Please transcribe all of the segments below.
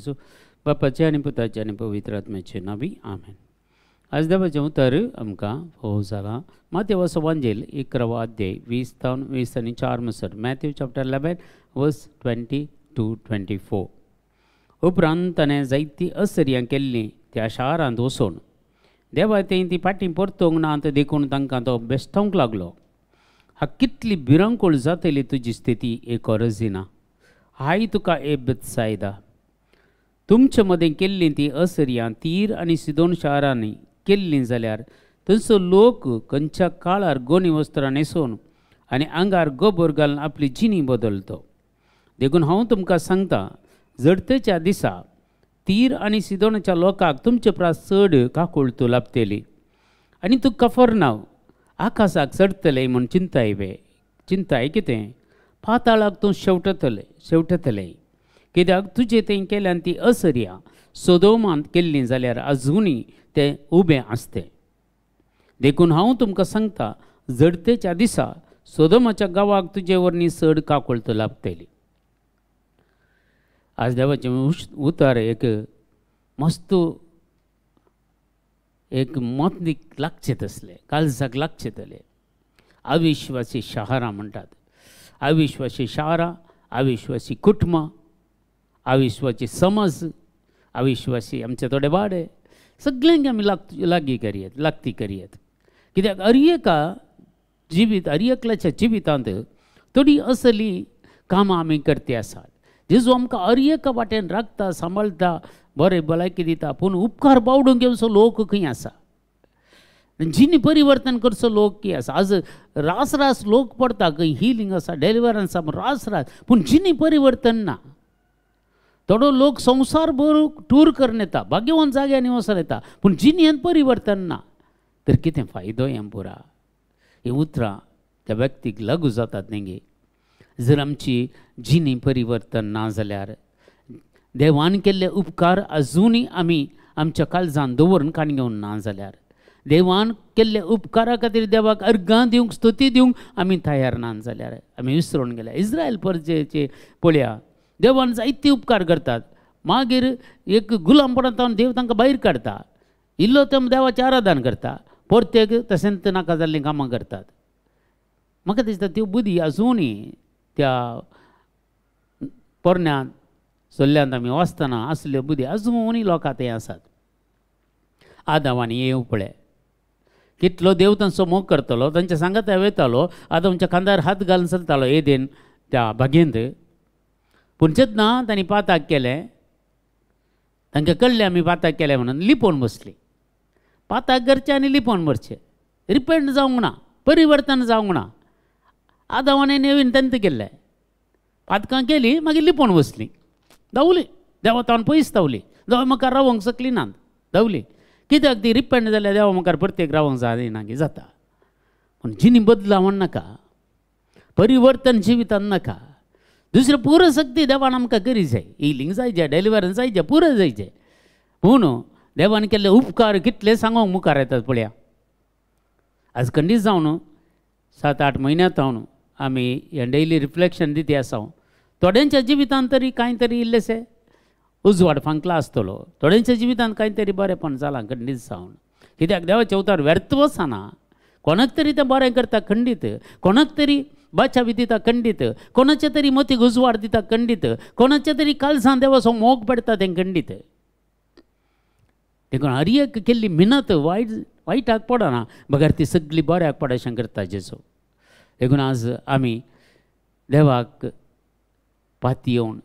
जेजू. बापाचे आनी पुताचे आनी पवित्र आत्म्याचे नांवी आमेन. आज देवाचें उतर आमकां फोव जालां मातेवाचो वांजेल 11वो अध्याय 20 तावन 20 आनी 4 मुसर, मॅथ्यू चॅप्टर 11 वर्स 22 24. उपरांत ताणें जायतीं असर्यां केल्लीं त्या शारांत वचून देवा तें ती फाटीं परतूंक ना देखून तांकां तो बेश्टोवंक लागलो. हा कितली भिरांकूळ जातली तुजी स्थिती एक अरजिना, हाय तुका ए बेतसायदा. तुमचे मदें केल्लीं ती असर्यां तीर आनी सिदोन शारांनी केल्लीं जाल्यार थंयचो लोक खंयच्या काळार गोनी वस्त्रां न्हेसून आनी आंगार गोबोर घालून आपली जिणी बदलतो. देखून हांव तुमकां सांगता, जडतेच्या दिसा तीर आनी सिदोनाच्या लोकांक तुमचे प्रास चड काकुळटो लाभतली. आनी तूं कफरनाव आकाशाक चडटलें म्हूण चिंताय वे चिंताय कितें, पाताळाक तूं शेवटतलें शेवटतलें. कित्याक तुजे तें केल्यान ती असर्या सोदोमांत केल्लीं जाल्यार अजुनूय ते उबें आसते. देखून हांव तुमकां सांगता, जडतेच्या दिसा सोदोमाच्या गांवाक तुजे वरवीं चड काकुळटो लाभतली. आज देवाचें उतर एक मस्त एक मतीक लागचें तसलें, काळजाक लागचें तसलें. अविश्वासी शहरां म्हणटात, अविश्वासी शारां, अविश्वासी कुटुंबां, अविश्वासी समाज, अविश्वासी आमचे थोडे वाडे, सगळ्यांक आमी लागीं करयत लागती करयत. कित्याक हर एका जिवीत हर एकल्याच्या जिवितांत थोडी असली कामां आमी करती आसात. जेजू आमकां हर एका वाटेन राखता, सांबाळटा, बरें भलायकी दिता, पूण उपकार बावडूंक घेवचो लोक खंय आसा, जिणी परिवर्तन करचो लोक खंय आसा. आज रास रास लोक पडटा, खंय हिलींग आसा, डेलिवरन्स आसा, रास रास, पूण जिणी परिवर्तन ना. थोडो लोक संवसार भर टूर करून येता, भाग्यवान जाग्यांनी वचून येता, पूण जिणेंत परिवर्तन ना. तर कितें फायदो हें पुरा? हीं उतरां त्या व्यक्तीक लागू जातात न्ही. जर आमची जिणी परिवर्तन ना जाल्यार देवान केल्ले उपकार अजुनूय आमी आमच्या काळजान दवरून काण घेवन ना जाल्यार, देवान केल्ले उपकारा खातीर देवाक अर्गां दिवंक स्तुती दिवंक आमी तयार ना जाल्यार आमी विसरून गेल्या. इस्रायल परजेचे पळया, देवान जायते उपकार करतात, मागीर एक गुलामपणांत देव तांकां भायर काडटा, इल्लो ते देवाचें आराधन करता, परतेक तशेंच नाका जाल्लीं कामां करतात. म्हाका दिसता त्यो बुद्धी अजुनूय त्या पोरण्या सल्ल्यांत आमी वाचतना आसल्यो बुद्धी अजुनूय लोकां थंय आसात. आदावान येवं पळय कितलो देव तांचो मोग करतलो, तांच्या सांगाता वयतालो, आदांच्या खांदार हात घालून चलतालो एदेन त्या बागेंत. पूण जेन्ना तांणी पाताक केलें, तांकां कळ्ळें आमी पाताक केलें म्हणून लिपोवन बसली. पाताक करचें आनी लिपोवन बसचें, रिपेंट जावंक ना, परिवर्तन जावंक ना. आदावान नेवीन तेंत केल्लें, पातकां केली, मागीर लिपोवन बसली, धांवली देवा तावन पयस धांवली, देवा मुखार रावंक शकली ना, धांवली. कित्याक ती रिपेंट जाल्यार देवा मुखार प्रत्येक रावंक जायना जाता. पूण जिणी बदलावण नाका, परिवर्तन जिवितान नाका. दुसरें पुरो शक्ती देवान आमकां करी जाय, हिलींग जायचें, डेलिवरन्स जायचें, पुरो जायचें. पूण देवान केल्ले उपकार कितले सांगोंक मुखार येतात पळया. आज खंडीत जावन 7-8 म्हयन्यांत जावन आमी हें डेली रिफ्लेक्शन दिती आसा. थोड्यांच्या जिवितांत तरी कांय तरी इल्लेशें उजवाड फांकला आसतलो, थोड्यांच्या जिवितांत कांय तरी बरेंपण जालां खंडीत जावन. कित्याक देवाचें उतर व्यर्थ वचना, कोणाक तरी तें बरें करता खंडीत, कोणाक तरी बाचावी दिता खंडीत, कोणाचे तरी मतीक उजवाड दिता खंडीत, कोणाचे तरी काळजान देवाचो मोग पडटा तें खंडीत. देखून हर एक केल्ली मिनत वायट वायटाक पडना, बगर ती सगळी बऱ्याक पडशें करता जेजू. देखून आज आमी देवाक पातयेवन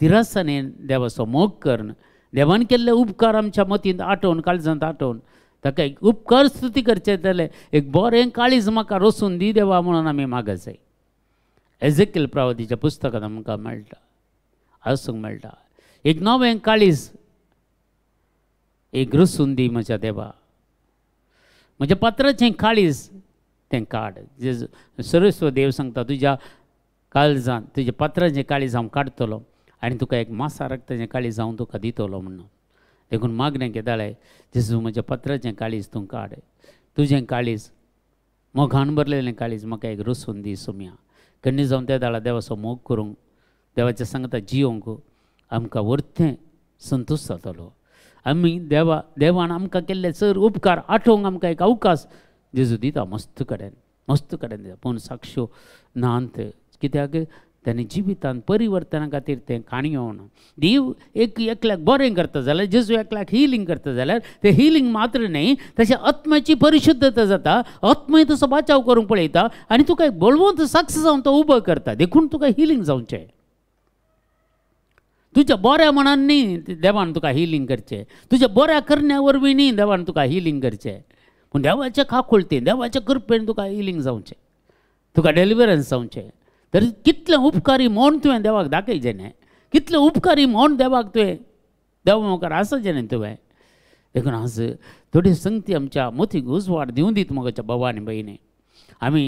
तिरसाने देवाचो मोग करून देवान केल्ले उपकार आमच्या मतींत आठोवन काळजांत आठोवन ताका एक उपकार स्तुती करचे जाल्यार एक बरें काळीज म्हाका रोसून दी देवा म्हणून आमी मागत जाय. एजेकियल प्रवादीच्या पुस्तकांत आमकां मेळटा, आसूंक मेळटा, एक नवें काळीज एक रोसून दी म्हज्या देवा, म्हज्या पात्राचें काळीज तें काड. जे सरस्व देव सांगता तुज्या काळजान तुज्या पात्राचें काळीज हांव काडटलो आनी तुका एक मासा रक्ताचें काळीज हांव तुका दितलो म्हणून. देखून मागणें केदाळे जेजू म्हज्या पत्राचें काळीज तूं काड, तुजें काळीज मोगान भरलेलें काळीज म्हाका एक रोसून दी सोम्या. खंडीत जावन त्या दाळा देवाचो मोग करूंक, देवाचें सांगता जियोंक आमकां वर्तें संतोश जातालो. आमी देवा देवान आमकां केल्ले चड उपकार आठोवंक आमकां एक अवकाश जेजू दिता मस्त कडेन, मस्त कडेन दिता. पूण साक्षो नांत कित्याक ताणें जिवितांत परिवर्तना खातीर तें काणयो ना. देव एक एकल्याक बरें करता जाल्यार, जेजू एकल्याक हिलींग करता जाल्यार तें हिलींग मात्र न्ही, तशें आत्म्याची परिशुद्धता जाता. आत्मय तसो बाचाव करूंक पळयता आनी तुका एक बळवंत साक्ष जावन तो उबो करता. देखून तुका हिलींग जावचें. तुज्या बऱ्या मनान न्ही देवान तुका हिलींग करचें, तुज्या बऱ्या करण्या वरवीं न्ही देवान तुका हिलींग करचें, पूण देवाच्या काकुळटेन देवाच्या कृपेन तुका हिलींग जावचें, तुका डेलिवरन्स जावचें. तर कितलें उपकारी म्हूण तुवें देवाक दाखयचें न्ही, कितलें उपकारी म्हूण देवाक तुवें देवा मुखार आसचें न्ही तुवें. देखून आज थोडी संगती आमच्या मोतीक उजवाड दिवं दीत म्हज्या बाबा आनी भयणी. आमी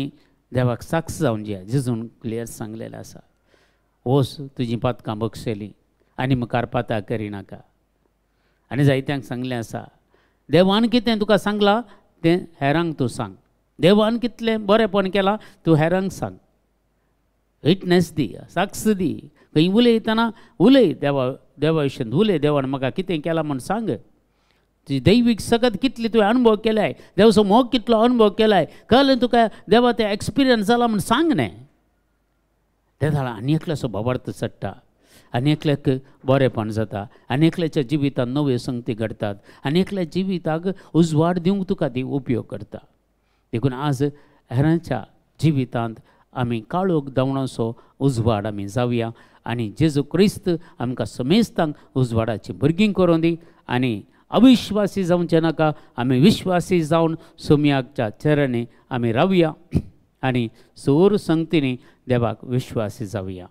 देवाक साक्ष जावन जे जेजून क्लियर सांगलेलें आसा, वोस तुजी पातकां बक्षेली आनी मुखार पातां करिनाका. आनी जायत्यांक सांगलें आसा, देवान कितें तुका सांगलां तें हेरांक तूं सांग, देवान कितलें बरेंपण केलां तूं हेरांक सांग. विटनेस दी, साक्ष दी. खंय उलयतना उलय देवा देवा विशीं उलय, देवान म्हाका कितें केलां म्हूण सांग. तुजी दैवीक सकत कितली तुवें अनुभव केलाय, देवाचो मोग कितलो अनुभव केलाय, कळ्ळें तुका देवा तें एक्सपिरियन्स जाला म्हूण सांग न्ही. तेन्ना आनी एकल्याचो भावार्थ चडटा, आनी एकल्याक बरेंपण जाता, आनी एकल्याच्या जिवितांत नव्यो संगती घडटात, आनी एकल्या जिविताक उजवाड दिवंक तुका ती उपयोग करता. देखून आज हेरांच्या जिवितांत आमी काळोख धांवणाचो उजवाड आमी जावया आनी जेजू क्रिस्त आमकां समेस्तांक उजवाडाची भुरगीं करूं दी. आनी अविश्वासी जावचें नाका, आमी विश्वासी जावन सोमयाच्या चरणी आमी रावया आनी सोर संगतींनी देवाक विश्वासी जावया.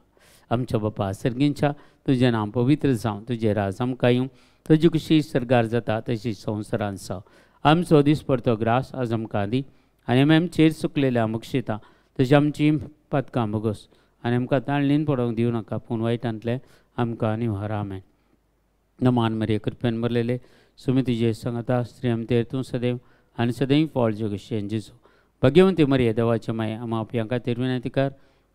आमच्या बापा सर्गींच्या तुजें नांव पवित्र जावं, तुजें राज आमकां येवं, तुजी खुशी सर्गार जाता तशी संवसारांत जावं. आमचो दिसपडतो ग्रास आज आमकां दी आनी आमी आमचेर चुकलेल्या मुक्षिता तशी आमची पातकां भोगोस आनी आमकां ताळणीन पडोवंक दिवं नाका, पूण वायटांतलें आमकां आनी व्हर. आमेन. नमान मरिये, कृपेन भरलेले सुमी तुजे सांगता, स्त्री आमतेर तूं सदैव आनी सदैव फळ जगशेन जेजू. भगवंती मरिये देवाचे माये, आमा आपल्या खातीर विनंती कर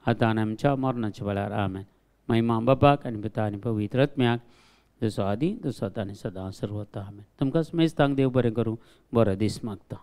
आतां आनी आमच्या मरणाच्या वेळार. आमेन. महिमा बापाक आनी पिता आनी पवित्र आत्म्याक, जसो आदी तसो आतां आनी सदां सर्वता. आमेन. तुमकां समेस्तांक देव बरें करूं, बरो दीस मागता.